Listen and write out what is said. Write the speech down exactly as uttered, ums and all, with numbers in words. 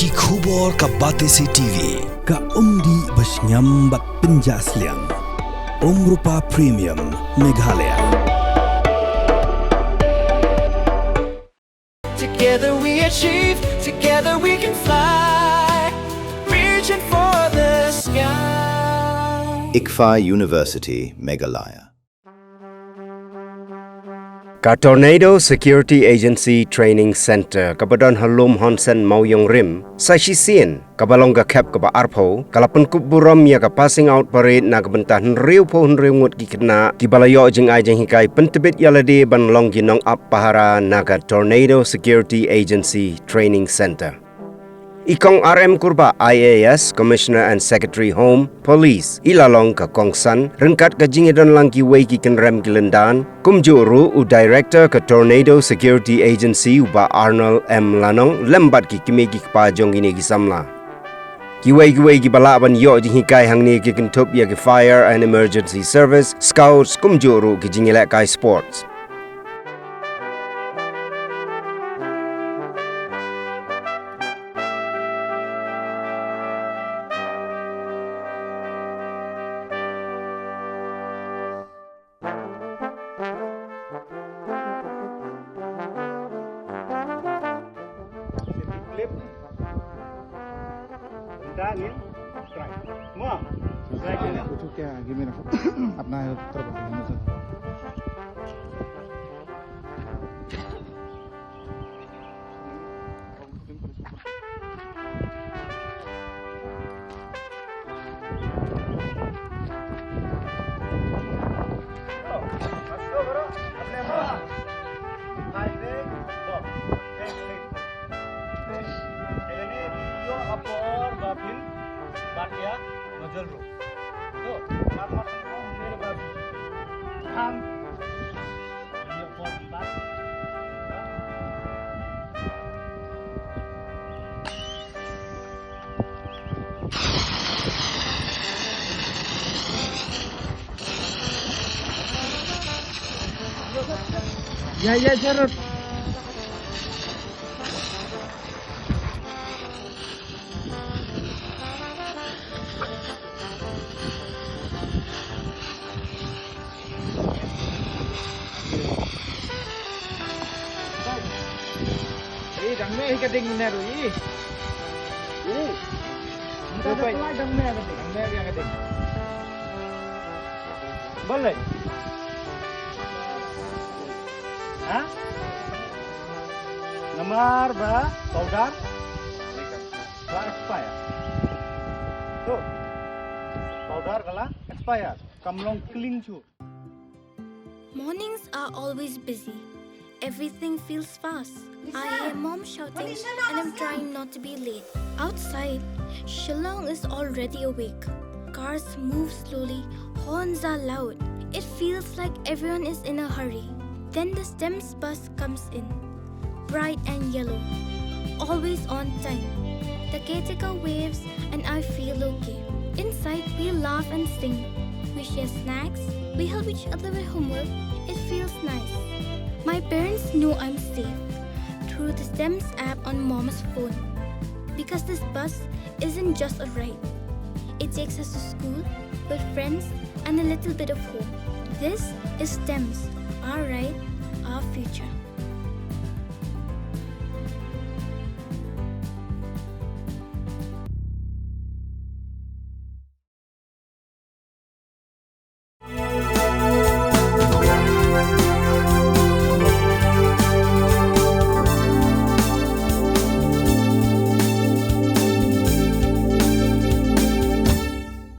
Ki khubor ka Batesi T V. Ka umdih ba shngiam bad pynjah sliang. Umrupa Premium Meghalaya. Together we achieve, together we can fly. Reaching for the sky. ICFAI University, Meghalaya. Ka Tornado Security Agency Training Centre kaba don ha Lum Honsen Mawïongrim, sa shisien, kaba long ka khep kaba arphew, ka la pynkup burom ïa ka passing out parade na ka bynta hynriewphew hynriew ngut ki khynnah, kiba la ïoh jingai jinghikai pyntbit ïa lade ban long ki nongap pahara na ka Tornado Security Agency Training Centre. I Kong R M Kurbah, I A S, Commissioner and Secretary Home, Police, i la long ka kongsan, ryngkat ka jingïadonlang kiwei ki kynrem ki lyndan, kumjuh ruh u Director ka Tornado Security Agency u Bah Arnold M Lanong, lem bad ki kmie ki kpa jong kine ki samla. Kiwei kiwei kiba lah ban ïoh jinghikai hangne ki kynthup ïa ki Fire and Emergency Service, Scouts, kumjuh ruh ki jingïalehkai sports. Clip. Dangin. Try. Mo. Try. कुछ क्या आगे मेरा अपना है, उत्तर प्रदेश में। Ya, ya, Jarot. Ih, dang meh ka ding ne ru ih. Uh. Minta dah pelai dang meh ka ding. Dang meh ka ding. Boleh. Ha? Namar ba powder ba expire. Tu. Powder ka la expire. Kam long cling chu. Mornings are always busy. Everything feels fast. I hear mom shouting and I'm trying not to be late. Outside, Shillong is already awake. Cars move slowly, horns are loud. It feels like everyone is in a hurry. Then the STEMS bus comes in. Bright and yellow. Always on time. The caretaker waves and I feel okay. Inside, we laugh and sing. We share snacks. We help each other with homework. It feels nice. My parents know I'm safe through the STEMS app on mom's phone. Because this bus isn't just a ride. It takes us to school, with friends, and a little bit of hope. This is STEMS, our ride, our future.